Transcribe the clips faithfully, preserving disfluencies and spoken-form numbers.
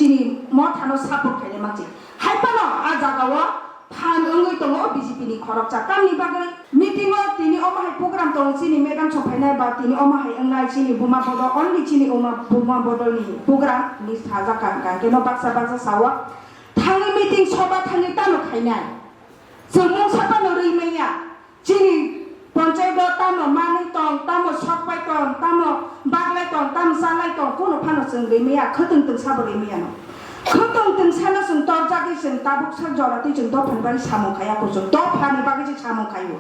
chini mothano support khainai mansi. Hai phano a jagao phan wngwi tongo B J P ni khoroksa. Tamni bagwi meeting o tini omo hai program tongo, chini madam song phainai ba tini omo hai wngnai chini buma bodol, only chini buma, buma bodol ni program ni sajak ka hwnkha. Keno baksa baksa sao thangwi meeting soba thangwi tamo khainai. Chwng mungsa phano rwi manya. Chini ponchayat o tamo manwi tong, tamo sokpai tong, tamo baglai tong, tamo chalai tong, kono phano chwng rwi maya, khwtwng twngsa bo rwi maya no. Khwtwng twngsa no chwng torjagwi chwng tabuk sak jora twi chwng dophani bagwi samung khaiya ko, chwng dophani bagwi se samung khaio.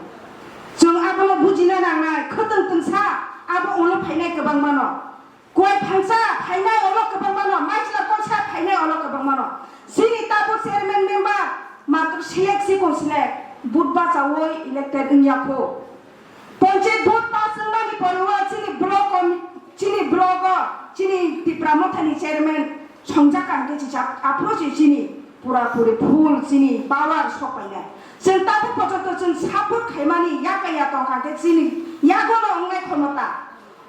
Chwng abono bujina nangnai, khwtwng twngsa abo ulo phainai kwbangma no. Kuai phangsa phainai olo kwbangma no, maisla koisa phainai olo kwbangma no. Chini tabuk chairman member matwr select si kung select, vote bachaui elected wngya kho. Ponchayat vote pass wngmani pore o chini block o, chini block o, chini Tipra Mothani chairman songjak ka hwnkhe chichak aphuru se chini pura puri full chini power sok painai. Chwng tabuk pochokto chwng support khaimani yakaya tongkha hwnkhe chini yagono wngnai khomota.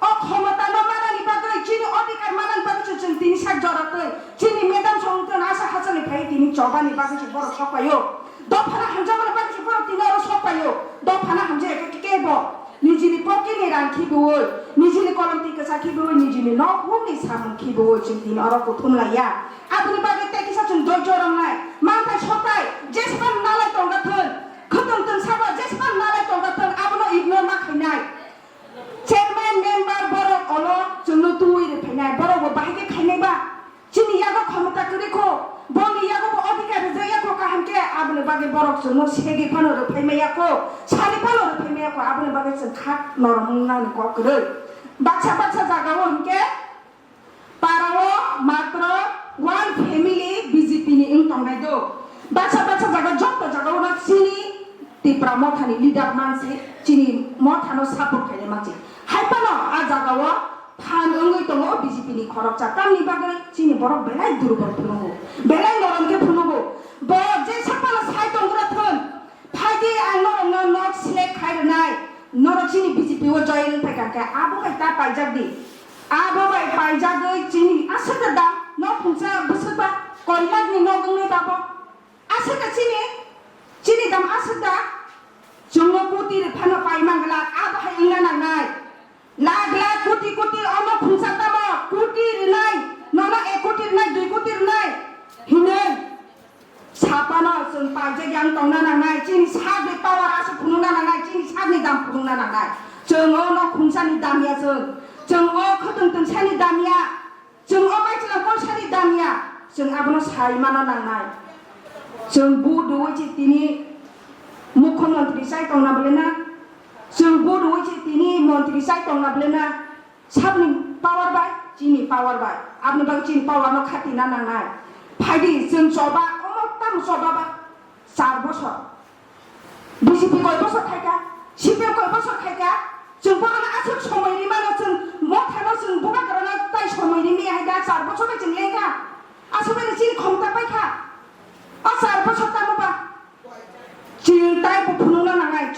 O khomotano manani bagwi, chini odhikar manani bagwi se chwng tini sak jora twi, chini madam song twi asa hachani phai tini chobani bagwi se borok sok paio. Dophano hamjakmani bagwi se borok tini oro sok paio. Dophano hamjak khe kebo nijini pocket ni rang khibiui, nijini kolom twi kwchak khibiui, nijini nok hukni samung khibiui chwng tini oro kuthum laiya. Aboni bagwi tei kisa chwng doijo romnai, manthai sotai, jesphano nalai tongda thun, khwtwng twng sabo jesphano nalai tongda thun, abono ignore ma khainai. Chairman, member borok olo chwngno twiwi rwphainai, borok bo bahai khe khainai ba? Chini yago khomota kwrwi kho, boni yago bo odhikar rijak ya kho kaham khe, aboni bagwi borok chwngno segwi phano rwphai maya kho, sari phano rwphai maya kho, aboni bagwi chwng kha norom wngnani kok kwrwi. Baksa baksa jagao hinkhe Para o matro one family B J P ni wng tongnai do. Baksa baksa jaga joto jaga o no chini Tipra Mothani leader mansi, chini Mothano support khainai mansi. Hai phano a jaga o phan wngwi tongo B J P ni khoroksa. Tamni bagwi chini borok belai durbol phunukgo, belai norom khe phunukgo. Bo jesa phano sai tonggra thun, phaidi ang norokno nok select khai rwnai, norok chini B J P o join wng phai kha khe abo bai ta paijak di. Abo bai paijagwi chini aswk da dam, nok phungsa bwswkba koi lakh ni nok wngnai tabok. Aswk da chini, chini dam aswk da. Chwngno koti rw phano pai man glak, abo hai wngna nangnai. Lakh lakh, koti koti, o nok phungsa tamo, koti rwnai, nono ek koti rwnai, dui koti rwnai hinwi. Saphano chwng paijak yang tongna nangnai, chini sakni power aswk phunukna nangnai, chini sakni dam phunukna nangnai. Chwng o nok khungsani dam ya chwng, chwng o khwtwng twngsani dam ya, chwng o maichwla koisani dam ya, chwng abono sai mano nangnai. Chwng bu duwi chi tini mukhyamantri chai tongna bwlena, chwng bu duwi chi tini mantri chai tongna bwlena. Sabni power bai, chini power bai. Aboni bagwi chini power no khatina nangnai. Phaidi, chwng choba, omo tamo choba ba? Char bosor. B J P koi bosor khaikha? C P M koi bosor khaikha? Chwng bono aswk somoi rimano, chwng mothano, chwng bubagrano tai somoi rimi hai da, char bosor bai chwng lengkha. Aswk bai chini khomta paikha.